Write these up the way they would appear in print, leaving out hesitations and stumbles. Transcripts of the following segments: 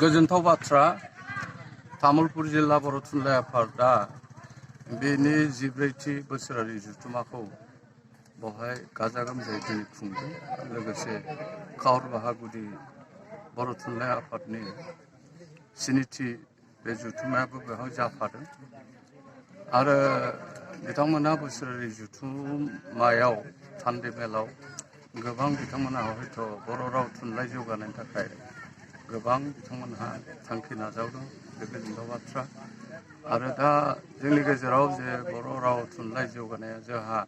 गोजोनथाव बाथ्रा तामुलपुर जिल्ला बर' थुनलाइ आफादा बेनि 14थि बोसोरारि जथुम्माखौ बेवहाय गाजा गोमजायै दिनै खुंदों। लोगोसे कावरबाहा गुदि बर' थुनलाइ आफादनि 9थि बे जथुम्मायाबो बेवहाय जाफादों आरो बिथांमोना बोसोरारि जथुम्मायाव सानदे मेलाव गोबां बिथांमोनहा हयथ' बर' राव थुनलाइ जौगानायनि थाखाय गोबां बिथांमोनहा थांखि नाजावदों। बे गोजोनथाव बाथ्रा आरो दा जोंनि गेजेराव जे बर' राव थुनलाइ जौगानाया जोंहा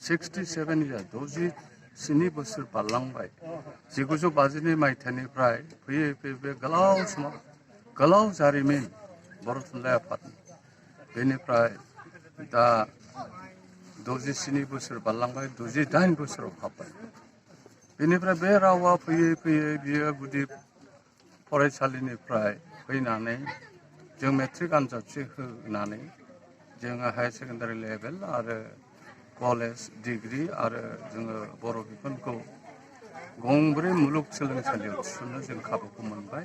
67 इयार्स 67 बोसोर बारलांबाय। 1952 मायथाइनिफ्राय फैयै फैयै बे गोलाव समाव गोलाव जारिमिन बर' थुनलाइ आफादनि बेनिफ्राय दा 67 बोसोर बारलांबाय, 68 बोसोराव हाबबाय। बेनिफ्राय बे रावा फैयै फैयै बियो गुदि फरायसालिनिफ्राय फैनानै जों मेट्रिक आनजादसे होनानै जोङो हायार सेकेन्डारि लेभेल आरो कलेज डिग्री आरो जोङो बर' बिफानखौ गंब्रै मुलुगसोलोंसालियाव थिसननो जों खाबुखौ मोनबाय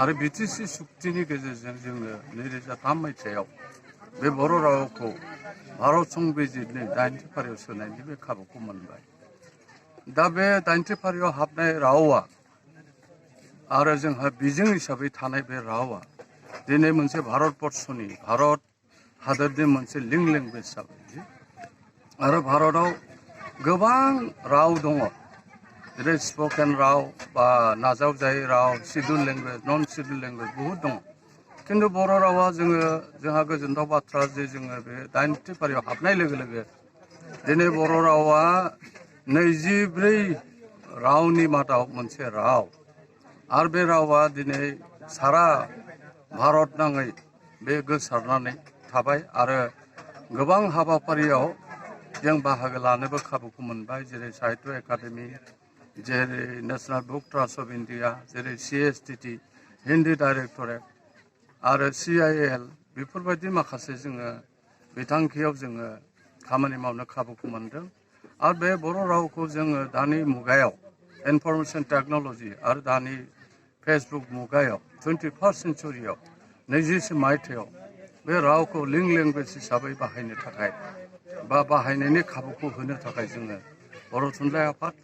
आरो बिटिसि सुक्तिनि गेजेरजों जोङो 2003 मायथाइयाव बे बर' रावखौ भारत संबिजितनि 8थि फारियाव सोनायनि बे खाबुखौ मोनबाय। दा बे 8थि फारियाव हाबनाय रावा आरो जोंहा बिजों हिसाबै थानाय बे रावा दिनै मोनसे भारतबर्षनि भारत हादरनि मोनसे लिंक लेंगुवेज जाबाय आरो भारताव गोबां राव दङ, जेरै स्पकेन राव बा नाजावजायै राव, शिड्युल लेंगुवेज, नन शिड्युल लेंगुवेज बहुद दङ। खिन्थु बर' रावा जोंहा गोजोनथाव बाथ्रा जे जोङो बे 8थि फारियाव हाबनाय लोगो लोगो दिनै बर' रावा 24 रावनि मादाव मोनसे राव आरो बे रावा दिनै सारा भारत नाङै बे गोसारनानै थाबाय आरो गोबां हाबाफारियाव जों बाहागो लानोबो खाबुखौ मोनबाय, जेरै साहित्य एकाडेमि, जेरै national book trust of India, जेरै CSTT हिन्दी डाइरेक्टरेट आरो CIL बेफोरबायदि माखासे जोङो बिथांखियाव जोङो खामानि मावनो खाबुखौ मोनदों। आरो बे बर' रावखौ जोङो दानि मुगायाव इनफरमेशन टेक्न'लजि आरो दानि फेसबुक मुगायाव 21st सेन्चुरियाव 20 मायथाइयाव बे रावखौ लिंक लेंगुवेज हिसाबै बाहायनो थाखाय बा बाहायनायनि खाबुखौ होनो थाखाय जोङो बर' थुनलाइ आफाद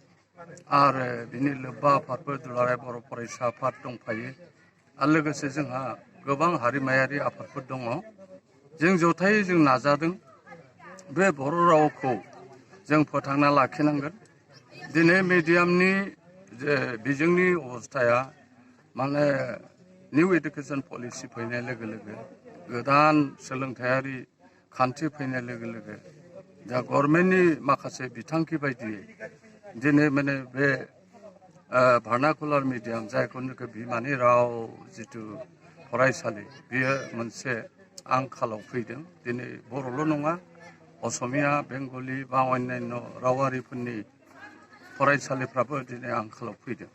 आरो बिनि लोब्बा आफादफोर दुलाराय बर' फरायसा आफाद दंफायो आरो लोगोसे जोंहा गोबां हारिमायारि आफादफोर दङ। जों जथायै जों नाजादों बे बर' रावखौ जों फोथांना लाखिनांगोन। दिनै मिडियामनि जे बिजोंनि अबस्थाया माने निउ एडुकेसन पलिसि फैनाय लोगो लोगो गोदान सोलोंथायारि खान्थि फैनाय लोगो लोगो दा गभर्नमेन्टनि माखासे बिथांखि बायदियै दिनै माने बे भार्नाकुलार मिडियाम जायखौनोखि बिमानि राव जिथु फरायसालि बेयो मोनसे आंखालाव फैदों। दिनै बर'ल' नङा, असमिया, बेंगलि बा अन्यान्य रावारिफोरनि फरायसालिफ्राबो दिनै आंखालाव फैदों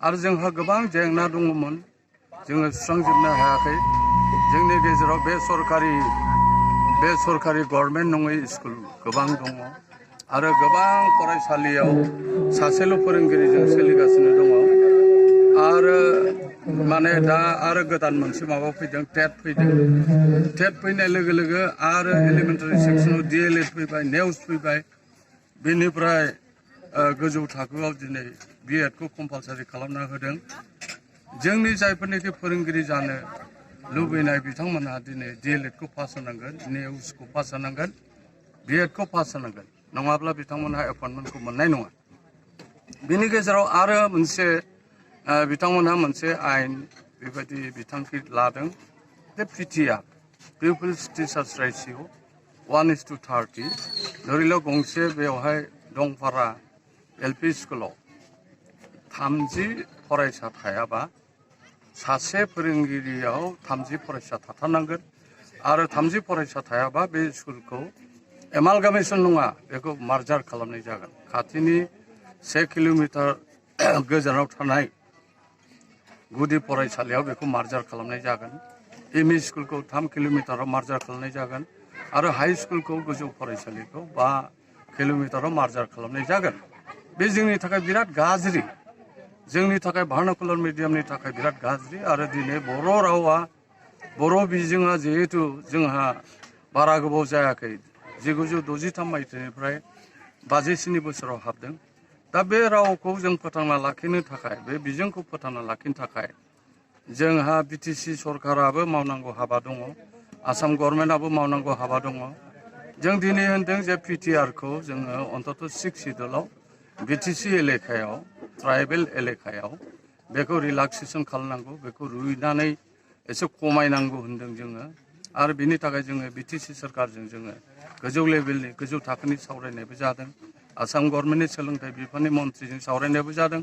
आरो जोंहा गोबां जेंना दङमोन, जोङो सुस्रांजोबनो हायाखै। जोंनि गेजेराव बे सरकारि गभर्नमेन्ट नङै स्कुल गोबां दङ आरो गोबां फरायसालियाव सासेल' फोरोंगिरिजों सोलिगासिनो दङ आरो माने दा आरो गोदान मोनसे माबा फैदों, टेट फैदों। टेट फैनाय लोगो लोगो आरो एलिमेन्टारि सेक्सनाव DLED फैबाय, नेउस फैबाय, बेनिफ्राय गोजौ थाखोआव दिनै B.Ed खौ कम्पालसारि खालामना होदों। जोंनि जायफोरनिखि फोरोंगिरि जानो लुबैनाय बिथांमोनहा दिनै DLED खौ पास जानांगोन, नेउसखौ पास जानांगोन, B.Ed खौ पास जानांगोन, नङाब्ला बिथांमोनहा एपइन्टमेन्टखौ मोननाय नङा। बिनि गेजेराव आरो मोनसे बिथांमोनहा मोनसे आयेन बेबायदि बिथांखि लादों जे PTR पिपल्स टिचार्स रेशिय' 1:30। धरिल' गंसे बेवहाय दंपारा LP स्कुलाव 30 फरायसा थायाबा सासे फोरोंगिरियाव 30 फरायसा थाथारनांगोन आरो 30 फरायसा थायाबा बे स्कुलखौ एमालगामेसन नङा, बेखौ मार्जार खालामनाय जागोन। खाथिनि 1 किल'मिटार गोजानाव थानाय गुदि फरायसालियाव बेखौ मार्जार खालामनाय जागोन। ME स्कुलखौ 3 किल'मिटाराव मार्जार खालामनाय जागोन आरो हाई स्कुलखौ गोजौ फरायसालिखौ 5 किल'मिटाराव मार्जार खालामनाय जागोन। बे जोंनि थाखाय बिराद गाज्रि। जोंनि थाखाय भार्नाकुलार मिडियामनि थाखाय बिराद गाज्रि आरो दिनै बर' रावा बर' बिजोङा जिहेतु जोंहा बारा गोबाव जायाखै 1963 मायथाइनिफ्राय 57 बोसोराव हाबदों दा बे रावखौ जों फोथांना लाखिनो थाखाय बे बिजोंखौ फोथांना लाखिनो थाखाय जोंहा बिटिसि सरकाराबो मावनांगौ हाबा दङ आसाम गभर्नमेन्टआबो मावनांगौ हाबा दङ जों दिनै होनदों जे पिटिआरखौ जोङो अन्तत 6 सिडुलाव बिटिसि एलेकायाव ट्राइबेल एलेकायाव बेखौ रिलेक्सेसन खालामनांगौ बेखौ रुइनानै एसे खमायनांगौ होनदों जोङो आरो बिनि थाखाय जोङो बिटिसि सरकारजों जोङो गोजौ लेभेलनि गोजौ थाखोनि सावरायनायबो जादों आसाम गभर्नमेन्टनि सोलोंथाइ बिफाननि मन्थ्रिजों सावरायनायबो जादों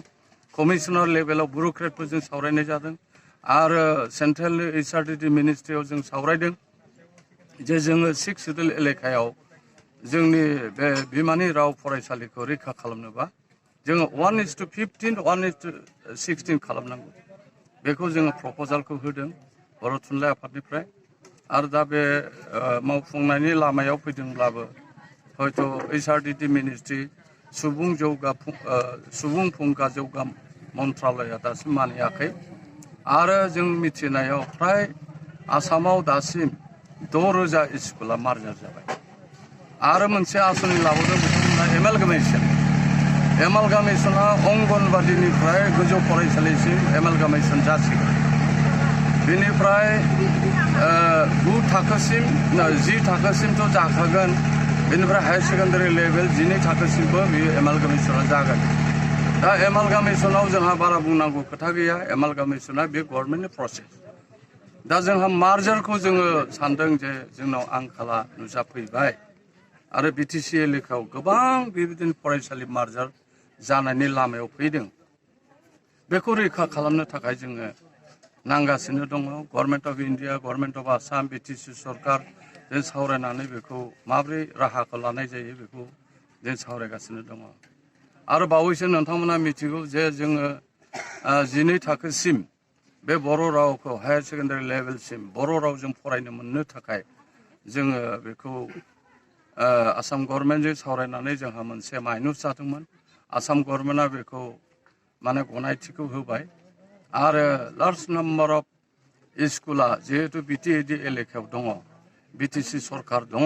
कमिशनार लेभेलाव बिउर'क्रेटफोरजों सावरायनाय जादों आरो सेन्ट्रेल एचआरडि मिनिस्ट्रियाव जों सावरायदों जे जोङो 6 सिडुल एलेकायाव जोंनि बे बिमानि राव फरायसालिखौ रैखा खालामनोबा जोङो 1:15 1:16 खालामनांगौ बेखौ जोङो प्रप'जालखौ होदों बर' थुनलाइ आफादनिफ्राय आरो दा बे मावफुंनायनि लामायाव फैदोंब्लाबो हयथ' एचआरडि मिनिस्ट्रि सुबुं फुंखा जौगा मन्त्रालया दासिम मानियाखै आरो जों मिथिनायाव फ्राय आसामाव दासिम 6,000 स्कुला मार्जार जाबाय आरो मोनसे आसनि लाबोदों बिथांमोना एमालगामेसना अंगनबादिनिफ्राय गोजौ फरायसालिसिम एमालगामेसन जासिगोन बेनिफ्राय 9 थाखोसिम 10 थाखोसिमथ' जाखागोन बेनिफ्राय हायर सेकेन्डारि लेभेल 12 थाखोसिमबो बेयो एमालगामेसना जागोन दा एमालगामेसनाव जोंहा बारा बुंनांगौ खोथा गैया एमालगामेसना बे गभर्नमेन्टनि प्रसेस दा जोंहा मार्जारखौ जोङो सानदों जे जोंनाव आंखाला नुजाफैबाय आरो बिटिसि एलेकायाव गोबां बेबायदिनो फरायसालि मार्जार जानायनि लामायाव फैदों बेखौ रैखा खालामनो थाखाय जोङो नांगासिनो दङ government of India government of Assam BTC सरकार जों सावरायनानै बेखौ माबोरै राहाखौ लानाय जायो बेखौ जों सावरायगासिनो दङ आरो बावैसो नोंथांमोना मिथिगौ जे जोङो 12 थाखोसिम बे बर' रावखौ हायर सेकेन्डारि लेभेलसिम बर' रावजों फरायनो मोननो थाखाय जोङो बेखौ आसाम गभर्नमेन्टजों सावरायनानै जोंहा मोनसे माइनस जादोंमोन आसाम गभर्नमेन्टआ बेखौ माने गनायथिखौ होबाय आरो लार्ज नाम्बार अफ स्कुला जिहेतु बिटिएडि एलेकायाव दङ बिटिसि सरकार दङ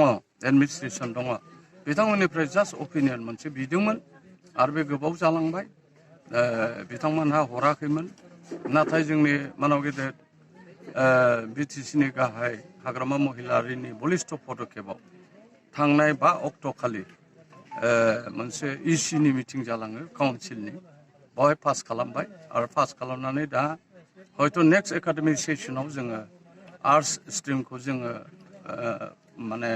एडमिनिस्ट्रेसन दङ बिथांमोननिफ्राय जास्ट अपिनियन मोनसे बिदोंमोन आरो बे गोबाव जालांबाय बिथांमोनहा हराखैमोन नाथाय जोंनि मानाव गेदेर बिटिसिनि गाहाय हाग्रामा महिलारिनि बलिष्ठ पदकेबाव थांनाय 5 अक्ट' खालि मोनसे इसिनि मिटिं जालाङो काउन्सिलनि बेवहाय पास खालामबाय आरो पास खालामनानै दा हयथ' नेक्स्ट एकाडेमिक सेसनाव जोङो आर्ट्स स्ट्रिमखौ जोङो माने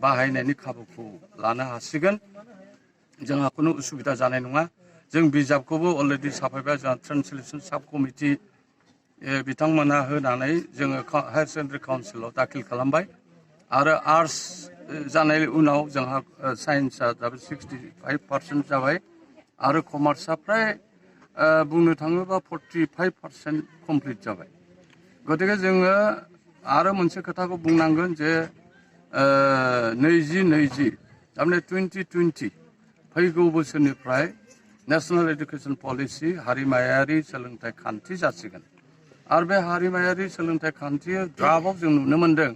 बाहायनायनि खाबुखौ लानो हासिगोन जोंहा खुनु उसुबिदा जानाय नङा जों बिजाबखौबो अलरेडि साफायबाय जोंहा ट्रेन्सलेसन साब कमिटि बिथांमोना होनानै जोङो हायार सेकेन्डारि काउन्सिलाव दाखिल खालामबाय आरो आर्ट्स जानायनि उनाव जोंहा साइन्सआ दाबो 65% जाबाय आरो कमार्सआ फ्राय बुंनो थाङोबा 45% कमप्लिट जाबाय गतिके जोङो आरो मोनसे खोथाखौ बुंनांगोन जे 2020 थारमाने 2020 फैगौ बोसोरनिफ्राय नेशनेल एडुकेशन पलिसि हारिमायारि सोलोंथाइ खान्थि जासिगोन आरो बे हारिमायारि सोलोंथाइ खान्थि ड्राफ्टआव जों नुनो मोनदों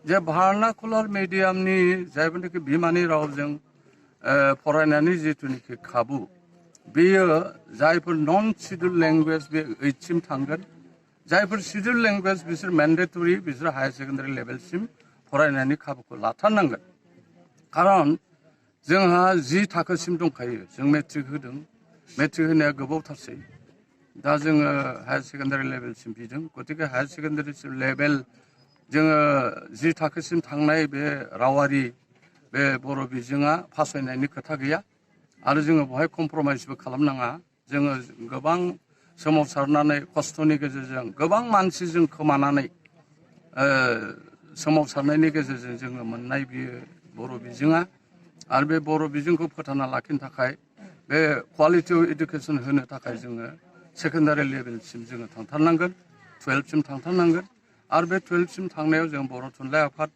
जे भार्नाकुलार मिडियामनि जायफोरनाखि बिमानि रावजों फरायनायनि जिथुनिखि खाबु बेयो जायफोर नन शिड्युल लेंगुवेज बे 8सिम थांगोन जायफोर शिड्युल लेंगुवेज बिसोर मेन्डेटरि बिसोर हायार सेकेन्डारि लेभेलसिम फरायनायनि खाबुखौ लाथारनांगोन खारन जोंहा 10 थाखोसिम दंखायो जों मेट्रिक होदों मेट्रिक होनाया गोबावथारसै दा जोङो हायार सेकेन्डारि लेभेलसिम बिदों गतिके हायार सेकेन्डारि लेभेल जोङो 10 थाखोसिम थांनाय बे रावारि बे बर' बिजोङा फासयनायनि खोथा गैया आरो जोङो बेवहाय कमप्रमाइसबो खालामनाङा जोङो गोबां सोमावसारनानै खस्थ'नि गेजेरजों गोबां मानसिजों खोमानानै सोमावसारनायनि गेजेरजों जोङो मोननाय बियो बर' बिजोङा आरो बे बर' बिजोंखौ फोथांना लाखिनो थाखाय बे क्वालिटि अफ इडुकेसन होनो थाखाय जोङो सेकेन्डारि लेभेलसिम जोङो थांथारनांगोन 12सिम थांथारनांगोन आरो बे 12सिम थांनायाव जों बर' थुनलाइ आफाद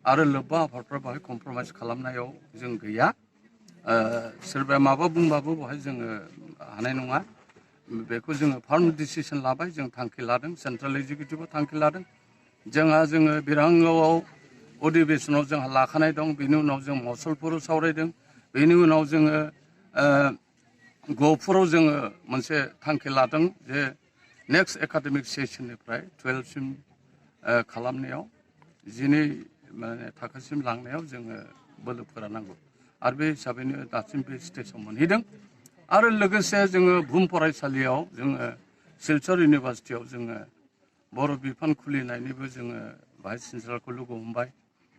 आरो लोब्बा आफादफ्रा बेवहाय कमप्रमाइस खालामनायाव जों गैया सोरबाया माबा बुंबाबो बेवहाय जोङो हानाय नङा बेखौ जोङो फार्म डिसिसन लाबाय जों थांखि लादों सेन्ट्रेल एक्जिकिउटिभआव थांखि लादों जोंहा बिरांगावआव अधिवेशनाव जोंहा लाखानाय दं बेनि उनाव जों मसलपुराव सावरायदों बेनि उनाव जोङो गहपुराव जोङो मोनसे थांखि लादों जे नेक्स्ट एकाडेमिक सेसननिफ्राय 12सिम खालामनायाव 12 माने थाखोसिम लांनायाव जोङो बोलो फोरानांगौ आरो बे हिसाबैनो दासिम बे स्टेजाव मोनहैदों आरो लोगोसे जोङो बुहुम फरायसालियाव जोङो सिलचर इउनिभारसिटियाव जोङो बर' बिफान खुलिनायनिबो जोङो भाइस चेन्सेलरखौ लोगो हमबाय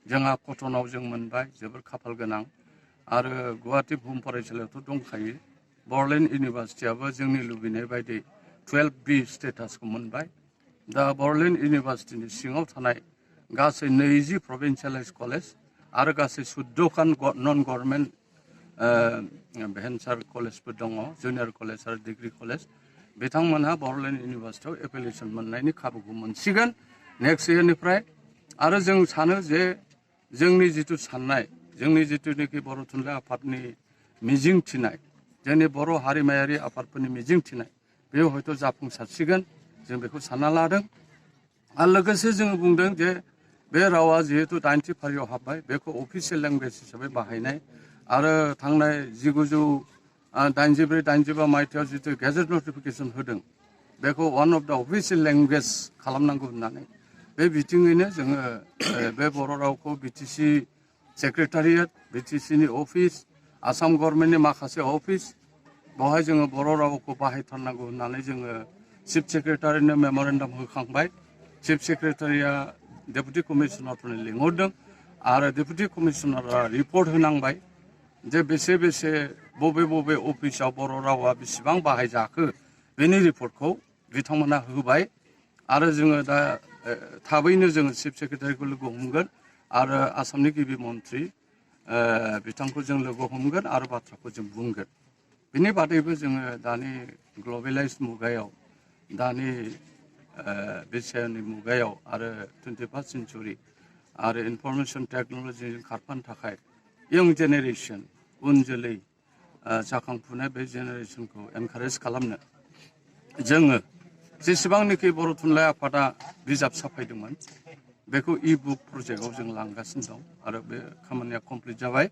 जोंहा कटनाव जों मोनबाय जोबोर खाफाल गोनां आरो गुवाहाटी बुहुम फरायसालियावथ' दंखायो बरलेण्ड इउनिभारसिटियाबो जोंनि लुबैनाय बायदि 12B स्टेटासखौ मोनबाय दा बरलेण्ड इउनिभारसिटिनि सिङाव थानाय गासै 20 प्रभिन्सियेलाइज कलेज आरो गासै 14खान नन गभर्नमेन्ट भेन्सार कलेजफोर दङ जुनियर कलेज आरो डिग्री कलेज बिथांमोनहा बरलेण्ड इउनिभारसिटियाव एप्लिकेसन मोननायनि खाबुखौ मोनसिगोन नेक्स्ट इयारनिफ्राय आरो जों सानो जे जोंनि जिथु साननाय जोंनि जिथुनिखि बर' थुनलाइ आफादनि मिजिं थिनाय जोंनि बर' हारिमायारि आफादफोरनि मिजिं थिनाय बेयाव हयथ' जाफुंसारसिगोन जों बेखौ सानना लादों आरो लोगोसे जोङो बुंदों जे बे रावा जिहेतु 90 फारियाव हाबबाय बेखौ अफिसियेल लेंगुवेज हिसाबै बाहायनाय आरो थांनाय 1984-85 मायथाइयाव जितु गेजेट नटिफिकेसन होदों बेखौ वान अफ द अफिसियेल लेंगुवेज खालामनांगौ होननानै बे बिथिङैनो जोङो बे बर' रावखौ बिटिसि सेक्रेटारियेट बिटिसिनि अफिस आसाम गभर्नमेन्टनि माखासे अफिस बेवहाय जोङो बर' रावखौ बाहायथारनांगौ होननानै जोङो चिफ सेक्रेटारिनो मेम'रेन्डाम होखांबाय चिफ सेक्रेटारिया डेपुटि कमिशनारफोरनो लिंहरदों आरो डेपुटि कमिशनारा रिपर्ट होनांबाय जे बेसे बबे अफिसाव बर' रावा बेसेबां बाहायजाखो बेनि रिपर्टखौ बिथांमोना होबाय आरो जोङो दा थाबैनो जोङो चिफ सेक्रेटारिखौ लोगो हमगोन आरो आसामनि गिबि मन्थ्रि बिथांखौ जों लोगो हमगोन आरो बाथ्राखौ जों बुंगोन बिनि बादैबो जोङो दानि ग्लबेलाइज मुगायाव दानि बिगियाननि मुगायाव आरो 21st सेन्चुरि आरो इनफरमेशन टेक्न'लजिजों खारफानो थाखाय यंग जेनेरेशन उन जोलै जाखांफुनाय बे जेनेरेशनखौ एनकारेज खालामनो जोङो जेसेबांनोखि बर' थुनलाइ आफादा बिजाब साफायदोंमोन बेखौ इ-बुक प्रजेक्टआव जों लांगासिनो दं आरो बे खामानिया कमप्लिट जाबाय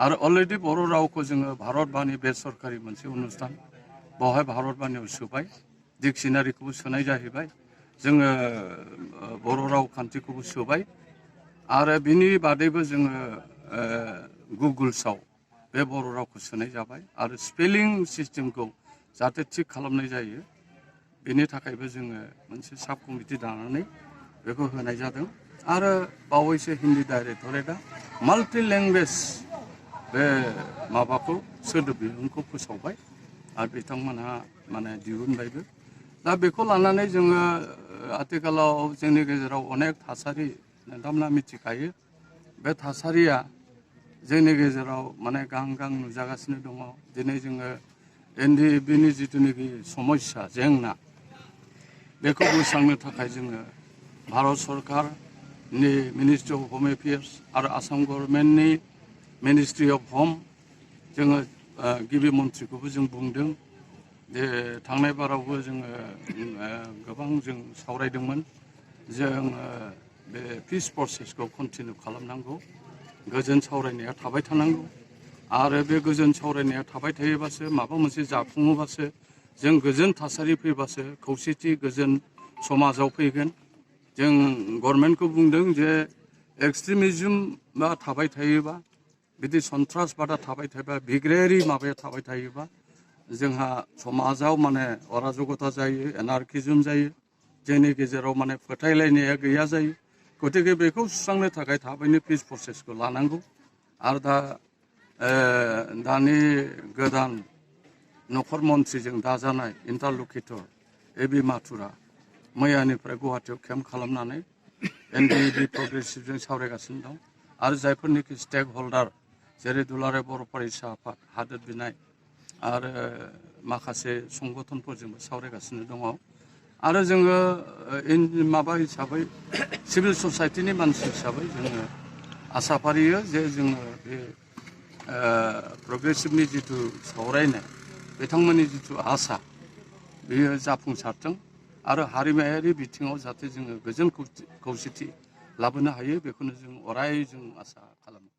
आरो अलरेडि बर' रावखौ जोङो भारत बाणी बे सरकारि मोनसे अनुस्थान बेवहाय भारत बाणीयाव सोबाय डिक्सनारिखौबो सोनाय जाहैबाय जोङो बर' रावखान्थिखौबो सोबाय आरो बिनि बादैबो जोङो गुगोल्सआव बे बर' रावखौ सोनाय जाबाय आरो स्पेलिं सिस्टेमखौ जाहाथे थिग खालामनाय जायो बेनि थाखायबो जोङो मोनसे साब कमिटि दानानै बेखौ होनाय जादों आरो बावैसो हिन्दी डाइरेक्टरेटआ माल्टि लेंगुवेज बे माबाखौ सोदोब बिहुंखौ फोसावबाय आरो बिथांमोनहा माने दिहुनबायबो दा बेखौ लानानै जोङो आथिखालाव जोंनि गेजेराव अनेक थासारि नोंथांमोना मिथिखायो बे थासारिया जोंनि गेजेराव माने गां नुजागासिनो दङ दिनै जोङो एनडिएफबिनि जिथुनाखि समस्या जेंना बेखौ बोस्रांनो थाखाय जोङो भारत सरकारनि मिनिस्ट्रि अफ हम एफेयार्स आरो आसाम गभर्नमेन्टनि मिनिस्ट्रि अफ हम जोङो गिबि मन्थ्रिखौबो जों बुंदों जे थांनाय बारावबो जोङो गोबां जों सावरायदोंमोन जों बे पिस प्रसेसखौ कन्टिनिउ खालामनांगौ गोजोन सावरायनाया थाबाय थानांगौ आरो बे गोजोन सावरायनाया थाबाय थायोबासो माबा मोनसे जाफुङोबासो जों गोजोन थासारि फैबासो खौसेथि गोजोन समाजाव फैगोन जों गभर्नमेन्टखौ बुंदों जे एक्सट्रिमिजमा थाबाय थायोबा बिदि सन्त्रासबादा थाबाय थायोबा बिग्रायारि माबाया थाबाय थायोबा जोंहा समाजाव माने अराजकता जायो एनार्किजम जायो जोंनि गेजेराव माने फोथायलायनाया गैया जायो गतिके बेखौ सुस्रांनो थाखाय थाबैनो पिस प्रसेसखौ लानांगौ आरो दानि गोदान नखर मन्थ्रिजों दाजानाय इन्टारलकिटर ए.बि. माथुरा मैयानिफ्राय गुवाहाटीयाव केम्प खालामनानै एनडिएफबि प्रग्रेसिभजों सावरायगासिनो दं आरो जायफोरनिखि स्टेक हल्डार जेरै दुलाराय बर' फरायसा आफाद हादोर बिनाय आरो माखासे संगठनफोरजोंबो सावरायगासिनो दङ आरो जोङो माबा हिसाबै सिभिल ससाइटिनि मानसि हिसाबै जोङो आसा फारियो जे जोङो बे प्रग्रेसिभनि जिथु सावरायनाय बिथांमोननि जिथु आसा बेयो जाफुंसारथों आरो हारिमायारि बिथिङाव जाहाथे जोङो गोजोन खौसेथि लाबोनो हायो बेखौनो जों अराय जों आसा खालामो।